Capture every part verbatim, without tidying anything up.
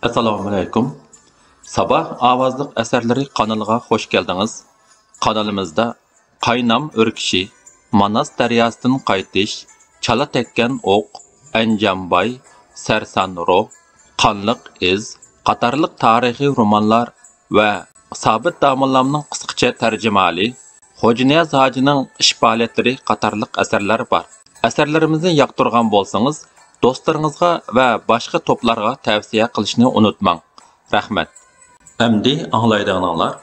ئەسسالامۇئەلەيكۇم. ساباھ ئاۋازلىق ئەسەرلىرى قانىلىغا خوش كەلدىڭىز. قانىلىمىزدا قاينام ئۆركىشى، ماناس دەرياسىدىن قايتىش، چالا تەگكەن ئوق، ئەنجانباي، سەرسان روھ، قانلىق ئىز قاتارلىق تارىخىي رومانلار ۋە سابىت داموللامنىڭ قىسقىچە تەرجىمىھالى، خوجانىياز ھاجىنىڭ ئىش پائالىيەتلىرى قاتارلىق ئەسەرلەر بار. ئەسەرلىرىمىزنى ياقتۇرغان بولسىڭىز، دوستلىرىڭىزغا ۋە باشقا توپلارغا تەۋسىيە قىلىشنى ئۇنتۇماڭ. رەھمەت. ئەمدى ئاڭلايدىغىنىڭلار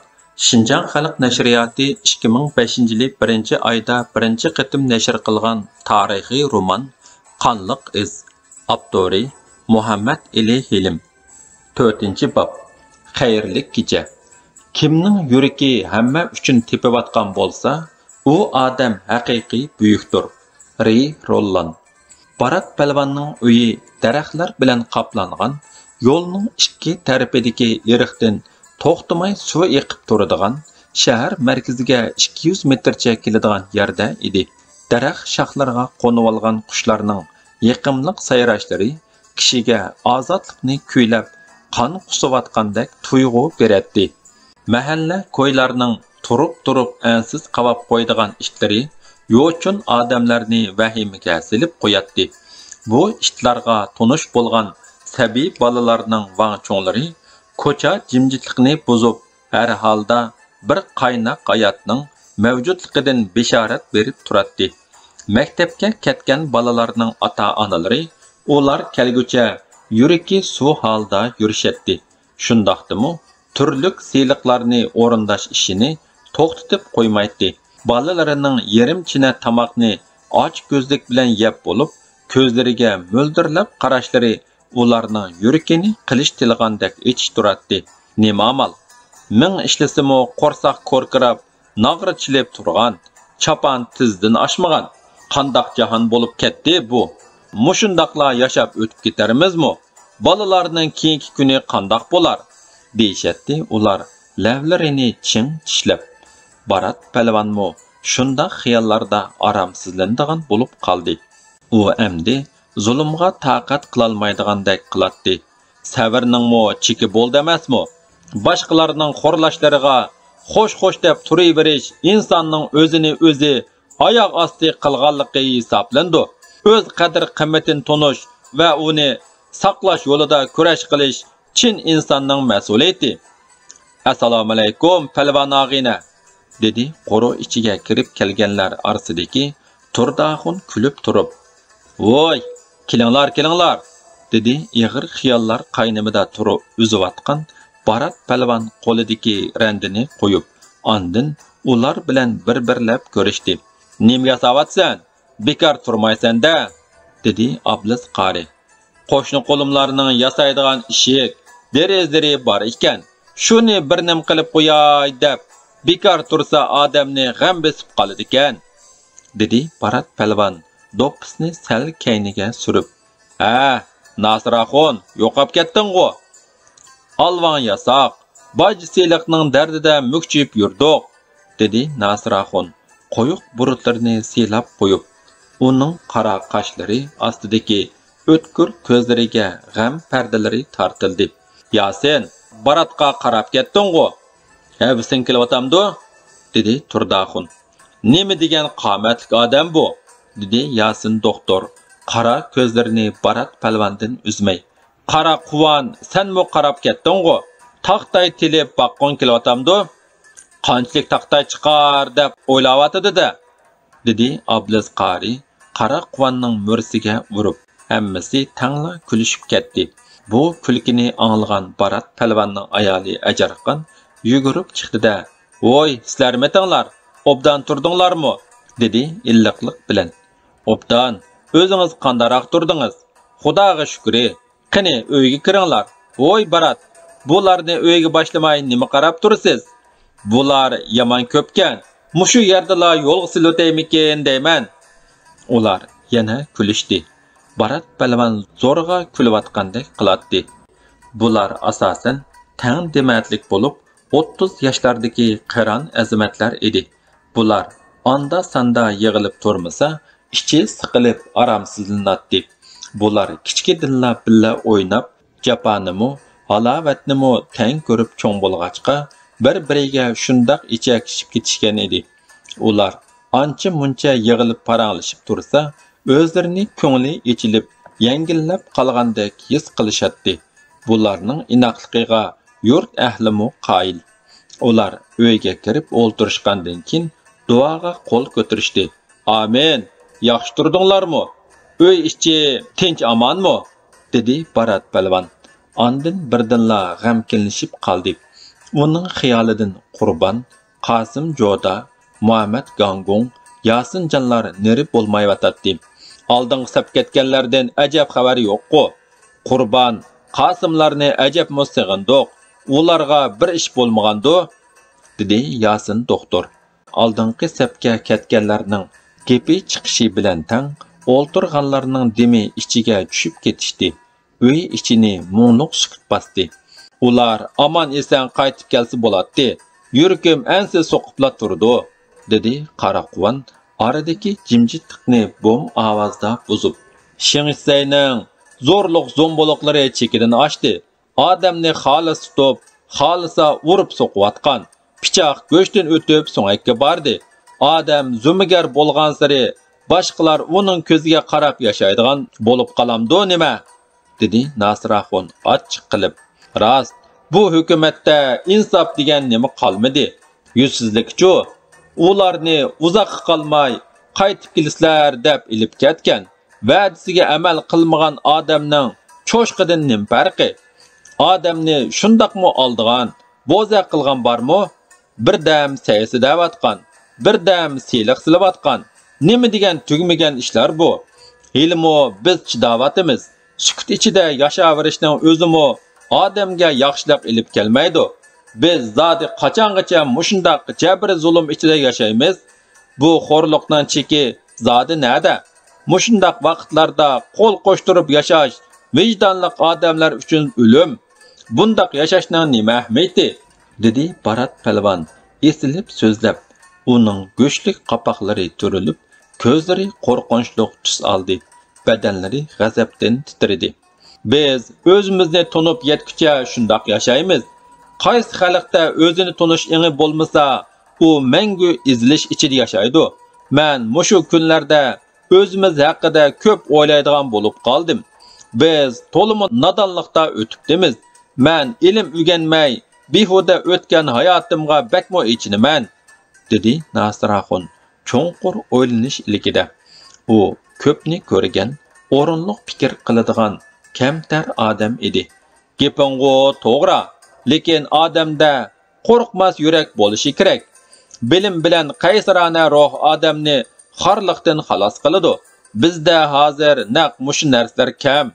شىنجاڭ خەلق نەشرىياتى ئىككى مىڭ بەشىنچى يىلى بىرىنچى ئايدا بىرىنچى قېتىم نەشر قىلغان تارىخىي رومان قانلىق ئىز. ئاپتورى مۇھەممەد ئېلى ھېلىم. تۆتىنچى باب. خەيرلىك كېچە. كىمنىڭ يۈرىكى ھەممە ئۈچۈن تېپىۋاتقان بولسا، ئۇ ئادەم ھەقىقىي بۈيۈكتۇر. رى روللان. بارات پەلۋاننىڭ ئۆيى دەرەخلەر بىلەن قاپلانغان، يولنىڭ ئىككى تەرىپىدىكى ئېرىقتىن توختىماي سۇ ئېقىپ تۇرىدىغان، شەھەر مەركىزىگە ئىككى يۈز مېتىرچە كېلىدىغان يەردە ئىدى. دەرەخ شاخلىرىغا قونۇۋالغان قۇشلارنىڭ يېقىملىق سايراشلىرى كىشىگە ئازادلىقنى كۈيلەپ، قان قۇسۇۋاتقاندەك تۇيغۇ بېرەتتى. مەھەللە كويلارنىڭ تۇرۇپ-تۇرۇپ ئەنسىز قاۋاپ قويىدىغان ئىتلىرى يوچۇن ئادەملەرنى ۋەھىمىگە سېلىپ قوياتتى. بۇ ئىتلارغا تونۇش بولغان سەبىي بالىلارنىڭ ۋاڭ-چۇڭلىرى كوچا جىمجىتلىقىنى بۇزۇپ، ھەر ھالدا بىر قايناق ھاياتنىڭ مەۋجۇتلۇقىدىن بېشارەت بېرىپ تۇراتتى. مەكتەپكە كەتكەن بالىلارنىڭ ئاتا-ئانىلىرى ئۇلار كەلگۈچە يۈرىكى سۇ ھالدا يۈرۈشەتتى. شۇنداقتىمۇ تۈرلۈك سىيلىقلارنى ئورۇنداش ئىشىنى توختىتىپ قويمايتتى. بالىلىرىنىڭ يېرىم چىنە تاماقنى ئاچ كۆزلۈك بىلەن يەپ بولۇپ، كۆزلىرىگە مۆلدۈرلەپ قاراشلىرى ئۇلارنىڭ يۈرىكىنى قىلىچ تىلىغاندەك ئېچىشتۇراتتى. نېمە ئامال؟ مىڭ ئىشلىسىمۇ قورساق كوركىراپ، ناغرا چېلىپ تۇرغان، چاپان تىزدىن ئاشمىغان. قانداق جاھان بولۇپ كەتتى بۇ؟ مۇشۇنداقلا ياشاپ ئۆتۈپ كېتەرمىزمۇ؟ بالىلارنىڭ كېيىنكى كۈنى قانداق بولار؟ دېيىشەتتى ئۇلار لەۋلىرىنى چىڭ چىشلەپ. بارات پەلۋانمۇ شۇنداق خىياللاردا ئارامسىزلىنىدىغان بولۇپ قالدى. ئۇ ئەمدى زۇلۇمغا تاقەت قىلالمايدىغاندەك قىلاتتى. سەۋرنىڭمۇ چېكى بولدى ئەمەسمۇ؟ باشقىلارنىڭ خورلاشلىرىغا خوش-خوش دەپ تۇرۇۋېرىش ئىنساننىڭ ئۆزىنى ئۆزى ئاياغ ئاستى قىلغانلىقى ھېسابلىنىدۇ. ئۆز قەدىر-قىممىتىنى تونۇش ۋە ئۇنى ساقلاش يولىدا كۈرەش قىلىش چىن ئىنساننىڭ مەسئۇلىيىتى. ئەسسالامۇئەلەيكۇم، پەلۋان ئاغىنە، دېدى قورۇ ئىچىگە كىرىپ كەلگەنلەر ئارىسىدىكى تۇرداخۇن كۈلۈپ تۇرۇپ. ۋوي، كېلىڭلار، كېلىڭلار، دېدى ئېغىر خىياللار قاينىمىدا تۇرۇپ ئۈزۈۋاتقان بارات پەلۋان قولىدىكى رەندىنى قويۇپ، ئاندىن ئۇلار بىلەن بىر-بىرلەپ كۆرۈشتى. نېمە ياساۋاتىسەن؟ بىكار تۇرمايسەن-دە، دېدى ئابلىز قارى. قوشنا قولۇملارنىڭ ياسايدىغان ئىشىك، دېرىزىلىرى بار ئىكەن، شۇنى بىر نېمە قىلىپ قوياي دەپ، بىكار تۇرسا ئادەمنى غەم بېسىپ قالىدىكەن، دېدى بارات پەلۋان دوپپىسىنى سەل كەينىگە سۈرۈپ. ھە، ناسىر ئاخۇن، يوقاپ كەتتىڭغۇ؟ ئالۋاڭ ياساق، باج سېلىقنىڭ دەردىدە مۈكچىيىپ يۈردۇق، دېدى ناسىر ئاخۇن قويۇق بۇرۇتلىرىنى سىيلاپ قويۇپ. ئۇنىڭ قارا قاشلىرى ئاستىدىكى ئۆتكۈر كۆزلىرىگە غەم پەردىلىرى تارتىلدى. ياسىن، باراتقا قاراپ كەتتىڭغۇ؟ ھەۋىسىڭ كېلىۋاتامدۇ؟ دېدى تۇرداخۇن. نېمە دېگەن قامەتلىك ئادەم بۇ؟ دېدى ياسىن دوختۇر قارا كۆزلىرىنى بارات پەلۋاندىن ئۈزمەي. قارا قۇۋان، سەنمۇ قاراپ كەتتىڭغۇ؟ تاختاي تېلىپ باققۇڭ كېلىۋاتامدۇ؟ قانچىلىك تاختاي چىقار دەپ ئويلاۋاتىدۇ-دە، دېدى ئابلىز قارى قارا قۇۋاننىڭ مۈرىسىگە ئۇرۇپ. ھەممىسى تەڭلا كۈلۈشۈپ كەتتى. بۇ كۈلكىنى ئاڭلىغان بارات پەلۋاننىڭ ئايالى ئەجەرخان يۈگۈرۈپ چىقتى-دە، ۋوي، سىلەرمىتىڭلار، ئوبدان تۇردۇڭلارمۇ؟ دېدى ئىللىقلىق بىلەن. ئوبدان، ئۆزىڭىز قانداقراق تۇردىڭىز؟ خۇداغا شۈكرى. قېنى، ئۆيگە كىرىڭلار. ۋوي بارات، بۇلارنى ئۆيگە باشلىماي نېمە قاراپ تۇرىسىز؟ بۇلار يامان كۆپكەن. مۇشۇ يەردىلا يولغا سېلىۋېتەيمىكىن دەيمەن. ئۇلار يەنە كۈلۈشتى. بارات پەلۋان زورىغا كۈلۈۋاتقاندەك قىلاتتى. بۇلار ئاساسەن تەڭ دېمەتلىك بولۇپ، ئوتتۇز ياشلاردىكى قىران ئەزىمەتلەر ئىدى. بۇلار ئاندا-ساندا يىغىلىپ تۇرمىسا، ئىچى سىقىلىپ ئارامسىزلىناتتى. بۇلار كىچىكىدىنلا بىللە ئويناپ، جاپانىمۇ، ھالاۋەتنىمۇ تەڭ كۆرۈپ چوڭ بولغاچقا، بىر-بىرىگە شۇنداق ئىچەكىشىپ كېتىشكەن ئىدى. ئۇلار ئانچە-مۇنچە يىغىلىپ پاراڭلىشىپ تۇرسا، ئۆزلىرىنى كۆڭلى ئېچىلىپ، يەڭگىللەپ قالغاندەك ھېس قىلىشاتتى. بۇلارنىڭ ئىناقلىقىغا يۇرت ئەھلىمۇ قايىل. ئۇلار ئۆيگە كىرىپ ئولتۇرۇشقاندىن كېيىن، دۇئاغا قول كۆتۈرۈشتى. «ئامىن! ياخشى تۇردۇڭلارمۇ؟ ئۆي ئىچى تىنچ-ئامانمۇ؟» دېدى بارات پەلۋان. ئاندىن بىردىنلا غەمكىنلىشىپ قالدى. ئۇنىڭ خىيالىدىن قۇربان، قاسىم جودا، مۇھەممەد گاڭگۇڭ، ياسىنجانلار نېرى بولمايۋاتاتتى. «ئالدىنقى سەپكە كەتكەنلەردىن ئەجەب خەۋەر يوققۇ؟ قۇربان، قاسىملارنى ئەجەبمۇ سېغىندۇق. ئۇلارغا بىر ئىش بولمىغاندۇ؟» دېدى ياسىن دوختۇر. ئالدىنقى سەپكە كەتكەنلەرنىڭ گېپى چىقىشى بىلەن تەڭ، ئولتۇرغانلارنىڭ دېمى ئىچىگە چۈشۈپ كېتىشتى. ئۆي ئىچىنى مۇڭلۇق سۈكۈت باستى. «ئۇلار ئامان-ئېسەن قايتىپ كەلسە بولاتتى. يۈرىكىم ئەنسىز سوقۇپلا تۇرىدۇ»، دېدى قاراقۇۋان ئارىدىكى جىمجىتلىقنى بوم ئاۋازدا بۇزۇپ. «شېڭ شىسەينىڭ زورلۇق-زومبۇلۇقلىرى چېكىدىن ئاشتى. ئادەمنى خالىسا تۇتۇپ، خالىسا ئۇرۇپ سوقۇۋاتقان. پىچاق گۆشتىن ئۆتۈپ سۆڭەككە باردى. ئادەم زومىگەر بولغانسېرى باشقىلار ئۇنىڭ كۆزىگە قاراپ ياشايدىغان بولۇپ قالامدۇ نېمە؟» دېدى ناسىراخۇن ئاچچىق قىلىپ. «راست، بۇ ھۆكۈمەتتە ئىنساپ دېگەن نېمە قالمىدى. يۈزسىزلىكچۇ؟ ئۇلارنى ئۇزاققا قالماي قايتىپ كېلىسىلەر دەپ ئېلىپ كەتكەن. ۋەدىسىگە ئەمەل قىلمىغان ئادەمنىڭ چوشقىدىن نېمە پەرقى؟ ئادەمنى شۇنداقمۇ ئالدىغان، بوزەك قىلغان بارمۇ؟ بىردەم سەي سېلىۋاتقان، بىردەم سېلىق سېلىۋاتقان. نېمە دېگەن تۈگىمىگەن ئىشلار بۇ؟ ھېلىمۇ بىز چىداۋاتىمىز. سۈكۈت ئىچىدە ياشاۋېرىشنىڭ ئۆزىمۇ ئادەمگە ياخشىلىق ئېلىپ كەلمەيدۇ. بىز زادى قاچانغىچە مۇشۇنداق جەبرى-زۇلۇم ئىچىدە ياشايمىز؟ بۇ خورلۇقنىڭ چېكى زادى نەدە؟ مۇشۇنداق ۋاقىتلاردا قول قوشتۇرۇپ ياشاش ۋىجدانلىق ئادەملەر ئۈچۈن ئۆلۈم. بۇنداق ياشاشنىڭ نېمە ئەھمىيىتى؟» دېدى بارات پەلۋان ئېسىلىپ سۆزلەپ. ئۇنىڭ گۆشلۈك قاپاقلىرى تۈرۈلۈپ، كۆزلىرى قورقۇنچلۇق تۈس ئالدى، بەدەنلىرى غەزەپتىن تىترىدى. «بىز ئۆزىمىزنى تونۇپ يەتكۈچە شۇنداق ياشايمىز. قايسى خەلقتە ئۆزىنى تونۇش ئېڭى بولمىسا، ئۇ مەڭگۈ ئېزىلىش ئىچىدە ياشايدۇ. مەن مۇشۇ كۈنلەردە ئۆزىمىز ھەققىدە كۆپ ئويلايدىغان بولۇپ قالدىم. بىز تولىمۇ نادانلىقتا ئۆتۈپتىمىز. مەن ئىلىم ئۆگەنمەي، بىھۇدە ئۆتكەن ھاياتىمغا بەكمۇ ئېچىنىمەن»، دېدى ناسىراخۇن چوڭقۇر ئويلىنىش ئىلكىدە. ئۇ كۆپنى كۆرگەن، ئورۇنلۇق پىكىر قىلىدىغان كەمتەر ئادەم ئىدى. «گېپىڭغۇ توغرا، لېكىن ئادەمدە قورقماس يۈرەك بولۇشى كېرەك. بىلىم بىلەن قەيسىرانە روھ ئادەمنى خارلىقتىن خالاس قىلىدۇ. بىزدە ھازىر نەق مۇشۇ نەرسىلەر كەم.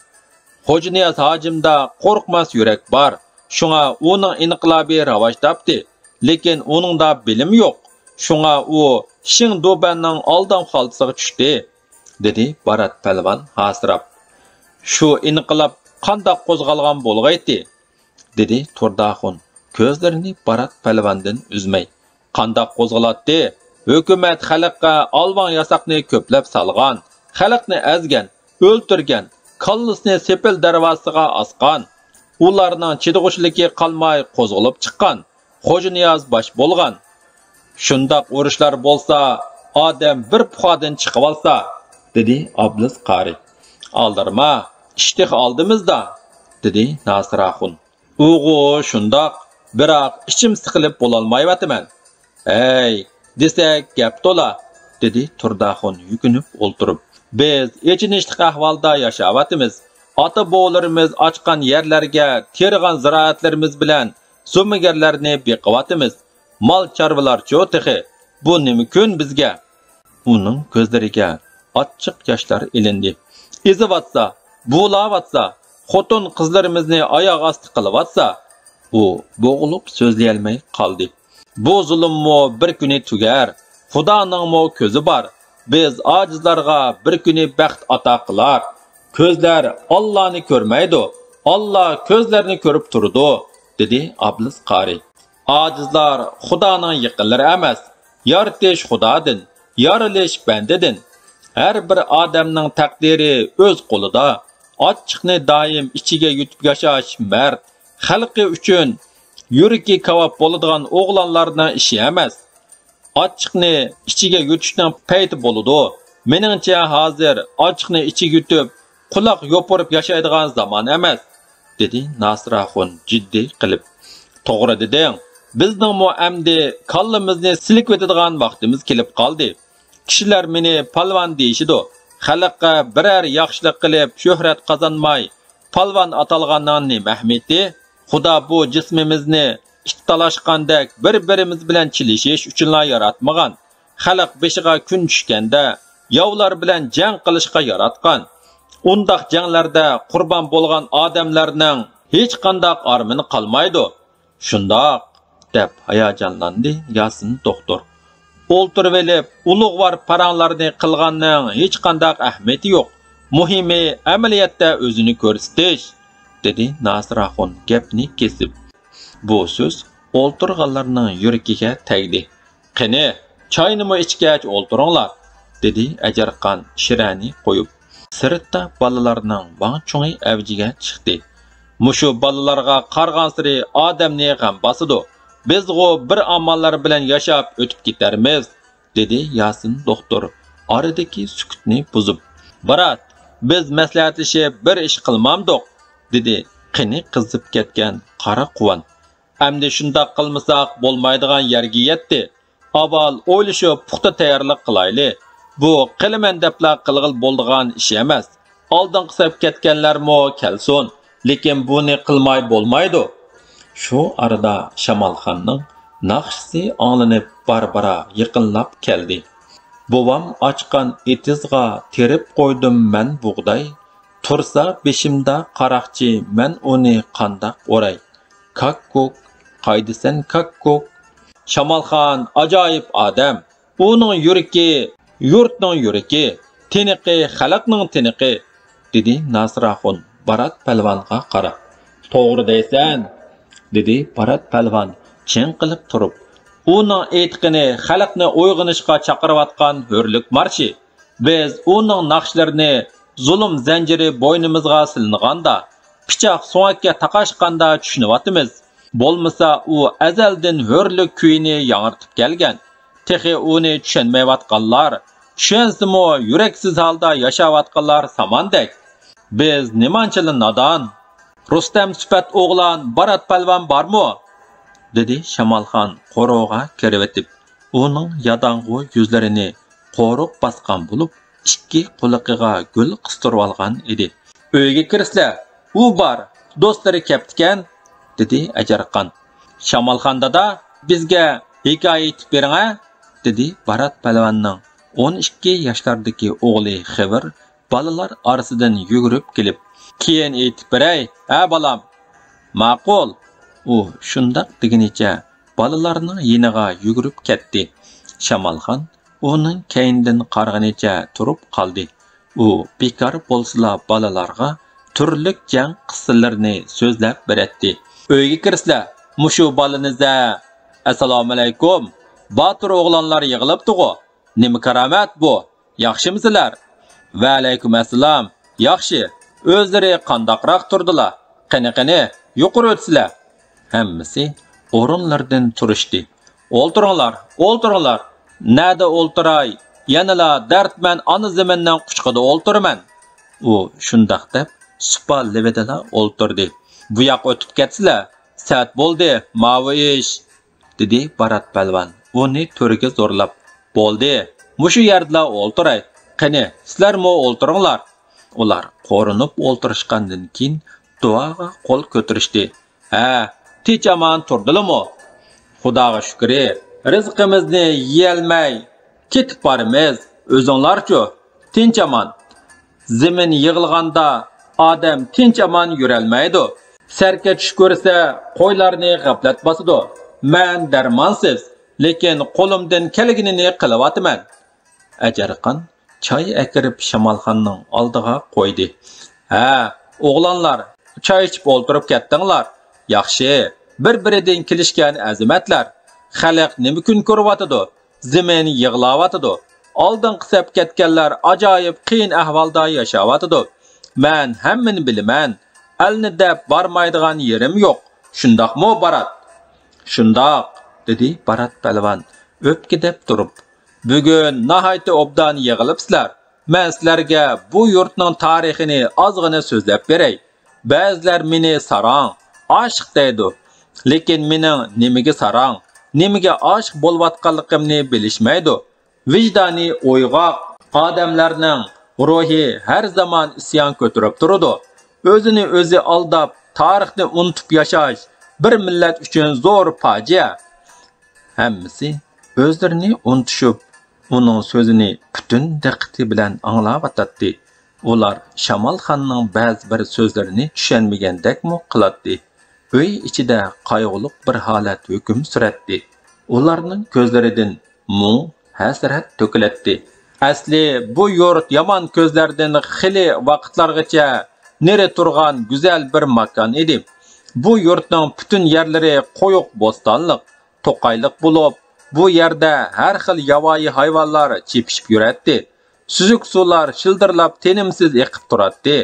خوجانىياز ھاجىمدا قورقماس يۈرەك بار. شۇڭا ئۇنىڭ ئىنقىلابى راۋاج تاپتى. لېكىن ئۇنىڭدا بىلىم يوق. شۇڭا ئۇ شېڭ دۇبەننىڭ ئالدام خالتىسىغا چۈشتى»، دېدى بارات پەلۋان ھاسىراپ. «شۇ ئىنقىلاب قانداق قوزغالغان بولغايتى؟» دېدى تورداخۇن كۆزلىرىنى بارات پەلۋاندىن ئۈزمەي. «قانداق قوزغىلاتتى؟ ھۆكۈمەت خەلققە ئالۋاڭ ياساقنى كۆپلەپ سالغان، خەلقنى ئەزگەن، ئۆلتۈرگەن، كاللىسىنى سېپىل دەرۋازىسىغا ئاسقان. ئۇلارنىڭ چىدىغۇچىلىكى قالماي قوزغىلىپ چىققان. خوجانىياز باش بولغان. شۇنداق ئۇرۇشلار بولسا، ئادەم بىر پۇخادىن چىقىۋالسا»، دېدى ئابلىز قارى. «ئالدىرىما، ئىش تېخى ئالدىمىزدا»، دېدى ناسىراخۇن. «ئۇغۇ شۇنداق، بىراق ئىچىم سىقىلىپ بولالمايۋاتىمەن.» «ھەي، دېسەك گەپ تولا»، دېدى تورداخۇن يۈكۈنۈپ ئولتۇرۇپ. «بىز ئېچىنىشلىق ئەھۋالدا ياشاۋاتىمىز. ئاتا-بوۋىلىرىمىز ئاچقان يەرلەرگە تېرىغان زىرائەتلىرىمىز بىلەن زومىگەرلەرنى بېقىۋاتىمىز. مال چارۋىلارچۇ تېخى؟ بۇ نېمە كۈن بىزگە؟» ئۇنىڭ كۆزلىرىگە ئاچچىق ياشلار ئىلىندى. «ئېزىۋاتسا، بۇلاۋاتسا، خوتۇن-قىزلىرىمىزنى ئاياغ ئاستى قىلىۋاتسا»، ئۇ بوغۇلۇپ سۆزلىيەلمەي قالدى. «بۇ زۇلۇممۇ بىر كۈنى تۈگەر، خۇدانىڭمۇ كۆزى بار. بىز ئاجىزلارغا بىر كۈنى بەخت ئاتا قىلار. كۆزلەر ئاللانى كۆرمەيدۇ، ئاللا كۆزلەرنى كۆرۈپ تۇرىدۇ»، دېدى ئابلىز قارى. «ئاجىزلار خۇدانىڭ يېقىنلىرى ئەمەس، يارىتىش خۇدادىن، يارىلىش بەندىدىن. ھەر بىر ئادەمنىڭ تەقدىرى ئۆز قولىدا. ئاچچىقنى دائىم ئىچىگە يۇتۇپ ياشاش مەرد، خەلقى ئۈچۈن يۈرىكى كاۋاپ بولىدىغان ئوغلانلارنىڭ ئىشى ئەمەس. ئاچچىقنى ئىچىگە يۇتۇشنىڭ پەيتى بولىدۇ. مېنىڭچە، ھازىر ئاچچىقنى ئىچىگە يۇتۇپ، قۇلاق يوپۇرۇپ ياشايدىغان زامان ئەمەس، دېدى ناسىر ئاخۇن جىددىي قىلىپ. توغرا دېدىڭ. بىزنىڭمۇ ئەمدى كاللىمىزنى سىلكىۋېتىدىغان ۋاقتىمىز كېلىپ قالدى. كىشىلەر مېنى پالۋان دېيىشىدۇ. خەلققە بىرەر ياخشىلىق قىلىپ، شۆھرەت قازانماي، پالۋان ئاتالغاننىڭ نېمە ئەھمىيىتى؟ خۇدا بۇ جىسمىمىزنى ئىت تالاشقاندەك بىر-بىرىمىز بىلەن چېلىشىش ئۈچۈنلا ياراتمىغان. خەلق بېشىغا كۈن چۈشكەندە ياۋلار بىلەن جەڭ قىلىشقا ياراتقان. ئۇنداق جەڭلەردە قۇربان بولغان ئادەملەرنىڭ ھېچقانداق ئارمىنى قالمايدۇ. شۇنداق، دەپ ھاياجانلاندى ياسىن دوختۇر. ئولتۇرۇۋېلىپ ئۇلۇغۋار پاراڭلارنى قىلغاننىڭ ھېچقانداق ئەھمىيىتى يوق. مۇھىمى ئەمەلىيەتتە ئۆزىنى كۆرسىتىش، دېدى ناسىر ئاخۇن گەپنى كېسىپ. بۇ سۆز ئولتۇرغانلارنىڭ يۈرىكىگە تەگدى. قېنى، چاينىمۇ ئىچكەچ ئولتۇرۇڭلار، دېدى ئەجەرخان شىرەنى قويۇپ. سىرتتا بالىلارنىڭ ۋاڭ-چۇڭى ئەۋجىگە چىقتى. مۇشۇ بالىلارغا قارىغانسېرى ئادەمنى غەم باسىدۇ. بىزغۇ بىر ئاماللار بىلەن ياشاپ ئۆتۈپ كېتەرمىز، دېدى ياسىن دوختۇر ئارىدىكى سۈكۈتنى بۇزۇپ. بارات، بىز مەسلىھەتلىشىپ بىر ئىش قىلمامدۇق؟ دېدى قېنى قىزىپ كەتكەن قارا قۇۋان. ئەمدى شۇنداق قىلمىساق بولمايدىغان يەرگە يەتتى. ئاۋۋال ئويلىشىپ پۇختا تەييارلىق قىلايلى. بۇ قىلىمەن دەپلا قىلغىلى بولىدىغان ئىش ئەمەس. ئالدىنقى سەپكە كەتكەنلەرمۇ كەلسۇن، لېكىن بۇنى قىلماي بولمايدۇ. شۇ ئارىدا شامالخاننىڭ ناخشىسى ئاڭلىنىپ بارا-بارا يېقىنلاپ كەلدى. بوۋام ئاچقان ئېتىزغا تېرىپ قويدۇم مەن بۇغداي، تۇرسا بېشىمدا قاراقچى مەن ئۇنى قانداق ئوراي؟ كاككۇك، قايدىسەن كاككۇك؟ شامالخان ئاجايىپ ئادەم. ئۇنىڭ يۈرىكى يۇرتنىڭ يۈرىكى، تىنىقى خەلقنىڭ تىنىقى، دېدى ناسىر ئاخۇن بارات پەلۋانغا قاراپ. توغرا دەيسەن، دېدى بارات پەلۋان چىڭقىلىپ تۇرۇپ. ئۇنىڭ ئېيتقىنى خەلقنى ئويغىنىشقا چاقىرىۋاتقان ھۆرلۈك مارشى. بىز ئۇنىڭ ناخشىلىرىنى زۇلۇم زەنجىرى بوينىمىزغا سېلىنغاندا، پىچاق سۆڭەككە تاقاشقاندا چۈشىنىۋاتىمىز. بولمىسا ئۇ ئەزەلدىن ھۆرلۈك كۈيىنى ياڭرىتىپ كەلگەن. تېخى ئۇنى چۈشەنمەيۋاتقانلار، چۈشەنسىمۇ يۈرەكسىز ھالدا ياشاۋاتقانلار ساماندەك. بىز نېمانچىلا نادان! رۇستەم سۈپەت ئوغلان بارات پەلۋان بارمۇ؟ دېدى شامالخان قورۇغا كىرىۋېتىپ. ئۇنىڭ ياداڭغۇ يۈزلىرىنى قورۇق باسقان بولۇپ، ئىككى قۇلىقىغا گۈل قىستۇرۇۋالغان ئىدى. ئۆيگە كىرسىلە، ئۇ بار، دوستلىرى كەپتىكەن، دېدى ئەجەرخان. شامالخان دادا، بىزگە ھېكايە ئېيتىپ بېرىڭە، دېدى بارات پەلۋاننىڭ ئون ئىككى ياشلاردىكى ئوغلى خېۋىر بالىلار ئارىسىدىن يۈگۈرۈپ كېلىپ. كېيىن ئېيتىپ بېرەي، ھە بالام؟ ماقۇل، ئۇ شۇنداق دېگىنىچە بالىلارنىڭ يېنىغا يۈگۈرۈپ كەتتى. شامالخان ئۇنىڭ كەينىدىن قارىغىنىچە تۇرۇپ قالدى. ئۇ بىكار بولسىلا بالىلارغا تۈرلۈك جەڭ قىسسىلىرىنى سۆزلەپ بېرەتتى. ئۆيگە كىرسىلە، مۇشۇ بالىنى زە. ئەسسالامۇئەلەيكۇم، باتۇر ئوغلانلار يىغىلىپتىغۇ. نېمە كارامەت بۇ؟ ياخشىمۇسىلەر؟ ۋەئەلەيكۇم ئەسسالام. ياخشى. ئۆزلىرى قانداقراق تۇردىلا؟ قېنى، قېنى، يۇقىرى ئۆتسىلە. ھەممىسى ئورۇنلىرىدىن تۇرۇشتى. ئولتۇرۇڭلار، ئولتۇرۇڭلار. نەدە ئولتۇراي؟ يەنىلا دەردمەن ئانا زېمىننىڭ قۇچىقىدا ئولتۇرىمەن. ئۇ شۇنداق دەپ سۇپا لېۋىدىلا ئولتۇردى. بۇ ياققا ئۆتۈپ كەتسىلە. سەت بولدى، ماۋۇ ئىش. دېدى بارات پەلۋان ئۇنى تۆرگە زورلاپ. بولدى، مۇشۇ يەردىلا ئولتۇراي. قېنى، سىلەرمۇ ئولتۇرۇڭلار. ئۇلار قورۇنۇپ ئولتۇرۇشقاندىن كېيىن دۇئاغا قول كۆتۈرۈشتى. ھە، تىنچ-ئامان تۇردىلىمۇ؟ خۇداغا شۈكرى، رىزقىمىزنى يېيەلمەي كېتىپ بارىمىز. ئۆزۈڭلارچۇ؟ تىنچ-ئامان. زېمىن يىغلىغاندا ئادەم تىنچ-ئامان يۈرەلمەيدۇ. سەركە چۈش كۆرسە، قويلارنى غەپلەت باسىدۇ. مەن دەرمانسىز، لېكىن قولۇمدىن كەلگىنىنى قىلىۋاتىمەن. ئەجەرخان چاي ئەكىرىپ شامالخاننىڭ ئالدىغا قويدى. ھە، ئوغلانلار، چاي ئىچىپ ئولتۇرۇپ كەتتىڭلار. ياخشى، بىر-بىرىدىن كېلىشكەن ئەزىمەتلەر. خەلق نېمە كۈن كۆرۈۋاتىدۇ؟ زېمىن يىغلاۋاتىدۇ. ئالدىنقى سەپكە كەتكەنلەر ئاجايىپ قىيىن ئەھۋالدا ياشاۋاتىدۇ. مەن ھەممىنى بىلىمەن. ئەلنى دەپ بارمايدىغان يېرىم يوق. شۇنداقمۇ، بارات؟ شۇنداق، دېدى بارات پەلۋان ئۆپكىدەپ تۇرۇپ. بۈگۈن ناھايىتى ئوبدان يىغىلىپسىلەر. مەن سىلەرگە بۇ يۇرتنىڭ تارىخىنى ئازغىنە سۆزلەپ بېرەي. بەزىلەر مېنى ساراڭ، ئاشىق دەيدۇ. لېكىن مېنىڭ نېمىگە ساراڭ، نېمىگە ئاشىق بولۇۋاتقانلىقىمنى بىلىشمەيدۇ. ۋىجدانى ئويغاق ئادەملەرنىڭ روھى ھەر زامان ئىسيان كۆتۈرۈپ تۇرىدۇ. ئۆزىنى ئۆزى ئالداپ، تارىخنى ئۇنتۇپ ياشاش بىر مىللەت ئۈچۈن زور پاجىئە. ھەممىسى ئۆزلىرىنى ئۇنتۇشۇپ، ئۇنىڭ سۆزىنى پۈتۈن دىققىتى بىلەن ئاڭلاۋاتاتتى. ئۇلار شامالخاننىڭ بەزى بىر سۆزلىرىنى چۈشەنمىگەندەكمۇ قىلاتتى. ئۆي ئىچىدە قايغۇلۇق بىر ھالەت ھۆكۈم سۈرەتتى. ئۇلارنىڭ كۆزلىرىدىن مۇڭ، ھەسرەت تۆكۈلەتتى. ئەسلى بۇ يۇرت يامان كۆزلەردىن خېلى ۋاقىتلارغىچە نېرى تۇرغان گۈزەل بىر ماكان ئىدى. بۇ يۇرتنىڭ پۈتۈن يەرلىرى قويۇق بوستانلىق، توقايلىق بولۇپ، بۇ يەردە ھەر خىل ياۋايى ھايۋانلار چېپىشىپ يۈرەتتى. سۈزۈك سۇلار شىلدىرلاپ تىنىمسىز ئېقىپ تۇراتتى.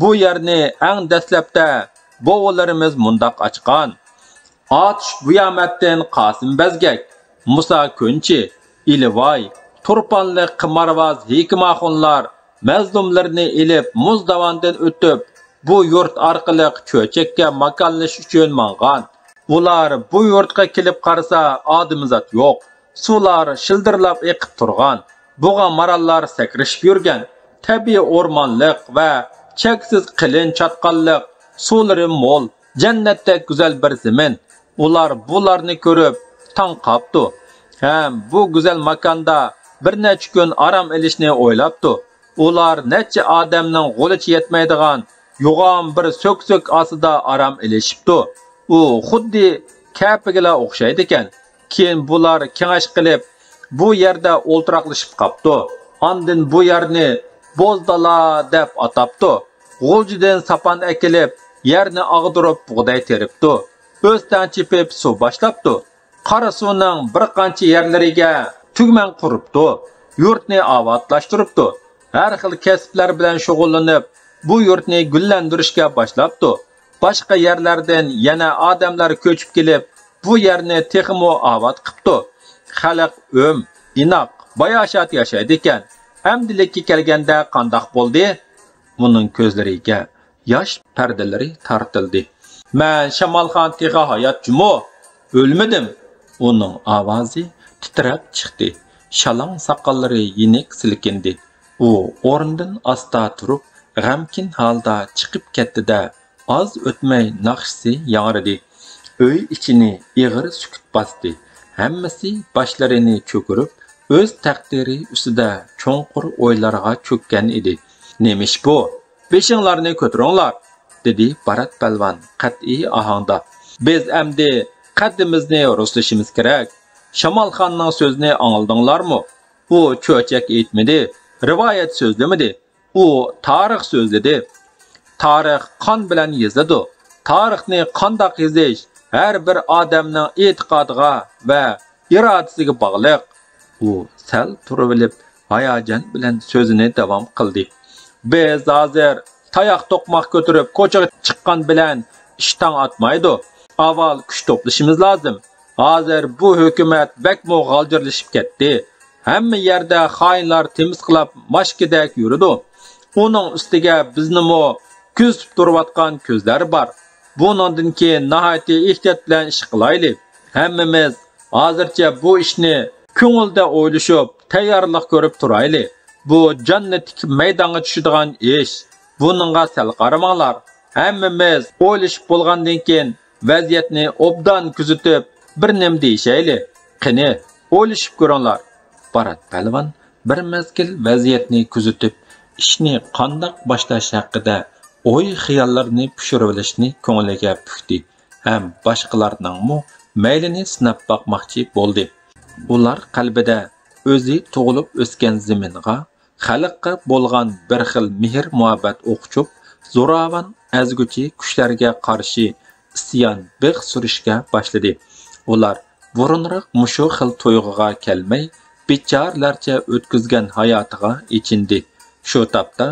بۇ يەرنى ئەڭ دەسلەپتە بوۋىلىرىمىز مۇنداق ئاچقان: ئاتۇش بۇيامەتتىن قاسىم بەزگەك، مۇسا كۆنچى، ئىلىۋاي، تۇرپانلىق قىمارۋاز ھېكىم ئاخۇنلار مەزلۇملىرىنى ئېلىپ، مۇز داۋاندىن ئۆتۈپ، بۇ يۇرت ئارقىلىق چۆچەككە ماكانلىشىش ئۈچۈن ماڭغان. ئۇلار بۇ يۇرتقا كېلىپ قارىسا، ئادىمىزات يوق. سۇلار شىلدىرلاپ ئېقىپ تۇرغان. بۇغا ماراللار سەكرىشىپ يۈرگەن. تەبىئىي ئورمانلىق ۋە چەكسىز قېلىن چاتقاللىق، سۇلىرى مول، جەننەتتەك گۈزەل بىر زېمىن. ئۇلار بۇلارنى كۆرۈپ تاڭ قاپتۇ ھەم بۇ گۈزەل ماكاندا بىر نەچچە كۈن ئارام ئېلىشنى ئويلاپتۇ. ئۇلار نەچچە ئادەمنىڭ غۇلىچى يەتمەيدىغان يوغان بىر سۆكسۆك ئاستىدا ئارام ئېلىشىپتۇ. ئۇ خۇددى كەپىگىلا ئوخشايدىكەن. كېيىن بۇلار كېڭەش قىلىپ، بۇ يەردە ئولتۇراقلىشىپ قاپتۇ. ئاندىن بۇ يەرنى بوزدالا دەپ ئاتاپتۇ. غۇلجىدىن ساپان ئەكېلىپ، يەرنى ئاغدۇرۇپ بۇغداي تېرىپتۇ. ئۆستەڭ چېپىپ سۇ باشلاپتۇ. قاراسۇنىڭ بىر قانچە يەرلىرىگە تۈگمەن قۇرۇپتۇ، يۇرتنى ئاۋاتلاشتۇرۇپتۇ. ھەر خىل كەسىپلەر بىلەن شۇغۇللىنىپ، بۇ يۇرتنى گۈللەندۈرۈشكە باشلاپتۇ. باشقا يەرلەردىن يەنە ئادەملەر كۆچۈپ كېلىپ، بۇ يەرنى تېخىمۇ ئاۋات قىپتۇ. خەلق ئۆم، ئىناق، باياشات ياشايدىكەن. ئەمدىلىككە كەلگەندە قانداق بولدى؟ ئۇنىڭ كۆزلىرىگە ياش پەردىلىرى تارتىلدى. مەن شامالخان تېخى ھايات جۇمۇ، ئۆلمىدىم. ئۇنىڭ ئاۋازى تىترەپ چىقتى. شالاڭ ساقاللىرى يېنىك سىلكىندى. ئۇ ئورنىدىن ئاستا تۇرۇپ، غەمكىن ھالدا چىقىپ كەتتى-دە، ئاز ئۆتمەي ناخشىسى ياڭرىدى. ئۆي ئىچىنى ئېغىر سۈكۈت باستى. ھەممىسى باشلىرىنى چۆكۈرۈپ، ئۆز تەقدىرى ئۈستىدە چوڭقۇر ئويلارغا چۆككەن ئىدى. نېمىش بۇ؟ بېشىڭلارنى كۆتۈرۈڭلار، دېدى بارات پەلۋان قەتئىي ئاھاڭدا. بىز ئەمدى قەددىمىزنى رۇسلىشىمىز كېرەك. شامالخاننىڭ سۆزىنى ئاڭلىدىڭلارمۇ؟ ئۇ چۆچەك ئېيتمىدى، رىۋايەت سۆزلىمىدى. ئۇ تارىخ سۆزلىدى. تارىخ قان بىلەن يېزىلىدۇ. تارىخنى قانداق يېزىش ھەر بىر ئادەمنىڭ ئېتىقادىغا ۋە ئىرادىسىگە باغلىق. ئۇ سەل تۇرۇۋېلىپ، ھاياجان بىلەن سۆزىنى داۋام قىلدى. بىز ھازىر تاياق توقماق كۆتۈرۈپ كوچىغا چىققان بىلەن ئىش تاڭ ئاتمايدۇ. ئاۋۋال كۈچ توپلىشىمىز لازىم. ھازىر بۇ ھۆكۈمەت بەكمۇ غالجىرلىشىپ كەتتى. ھەممە يەردە خائىنلار تېمىسقىلاپ ماشكىدەك يۈرىدۇ. ئۇنىڭ ئۈستىگە بىزنىمۇ كۆزىتىپ تۇرۇۋاتقان كۆزلەر بار. بۇنىڭدىن كېيىن ناھايىتى ئېھتىيات بىلەن ئىش قىلايلى. ھەممىمىز ھازىرچە بۇ ئىشنى كۆڭۈلدە ئويلىشىپ، تەييارلىق كۆرۈپ تۇرايلى. بۇ جاننى تىكىپ مەيدانغا چۈشىدىغان ئىش. بۇنىڭغا سەل قارىماڭلار. ھەممىمىز ئويلىشىپ بولغاندىن كېيىن، ۋەزىيەتنى ئوبدان كۆزىتىپ، بىر نېمە دېيىشەيلى. قېنى، ئويلىشىپ كۆرۈڭلار. بارات پەلۋان بىر مەزگىل ۋەزىيەتنى كۆزىتىپ، ئىشنى قانداق باشلاش ھەققىدە ئوي-خىياللىرىنى پىشۇرۇۋېلىشنى كۆڭلىگە پۈكتى ھەم باشقىلارنىڭمۇ مەيلىنى سىناپ باقماقچى بولدى. ئۇلار قەلبىدە ئۆزى تۇغۇلۇپ ئۆسكەن زېمىنغا، خەلققە بولغان بىر خىل مېھىر-مۇھەببەت ئوقچۇپ، زوراۋان ئەزگۈچى كۈچلەرگە قارشى ئىسيان بىخ سۈرۈشكە باشلىدى. ئۇلار بۇرۇنراق مۇشۇ خىل تۇيغۇغا كەلمەي، بىچارىلەرچە ئۆتكۈزگەن ھاياتىغا ئېچىندى. شۇ تاپتا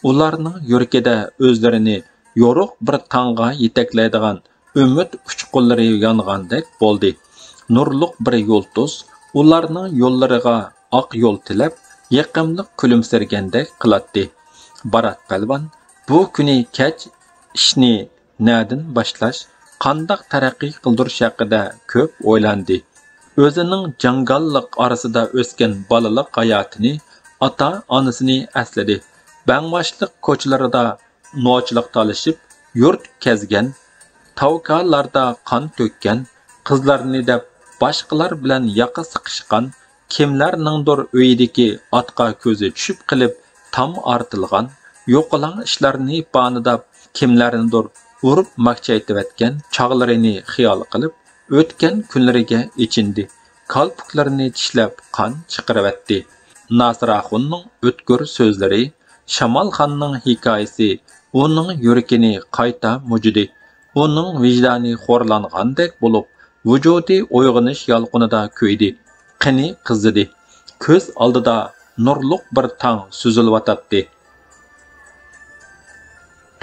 ئۇلارنىڭ يۈرىكىدە ئۆزلىرىنى يورۇق بىر تاڭغا يېتەكلەيدىغان ئۈمىد ئۇچقۇنلىرى يانغاندەك بولدى. نۇرلۇق بىر يۇلتۇز ئۇلارنىڭ يوللىرىغا ئاق يول تىلەپ، يېقىملىق كۈلۈمسىرىگەندەك قىلاتتى. بارات پەلۋان بۇ كۈنى كەچ ئىشنى نەدىن باشلاش، قانداق تەرەققىي قىلدۇرۇش ھەققىدە كۆپ ئويلاندى. ئۆزىنىڭ جاڭگاللىق ئارىسىدا ئۆسكەن بالىلىق ھاياتىنى، ئاتا-ئانىسىنى ئەسلىدى. بەڭۋاشلىق كوچىلىرىدا نوچىلىق تالىشىپ، يۇرت كەزگەن، تاۋكالاردا قان تۆككەن، قىزلارنى دەپ باشقىلار بىلەن ياقا سىقىشقان، كىملەرنىڭدۇر ئۆيىدىكى ئاتقا كۆزى چۈشۈپ قېلىپ تام ئارتىلغان، يوقىلاڭ ئىشلارنى پانىداپ، كىملەرنىدۇر ئۇرۇپ ماكچايتىۋەتكەن چاغلىرىنى خىيال قىلىپ، ئۆتكەن كۈنلىرىگە ئېچىندى، كالپۇكلىرىنى چىشلەپ قان چىقىرىۋەتتى. ناسىر ئاخۇننىڭ ئۆتكۈر سۆزلىرى، شامالخاننىڭ ھېكايىسى ئۇنىڭ يۈرىكىنى قايتا مۇجۇدى. ئۇنىڭ ۋىجدانى خورلانغاندەك بولۇپ، ۋۇجۇدى ئويغىنىش يالقۇنىدا كۆيدى، قېنى قىزىدى. كۆز ئالدىدا نۇرلۇق بىر تاڭ سۈزۈلۈۋاتاتتى.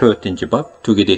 تۆتىنچى باب تۈگىدى.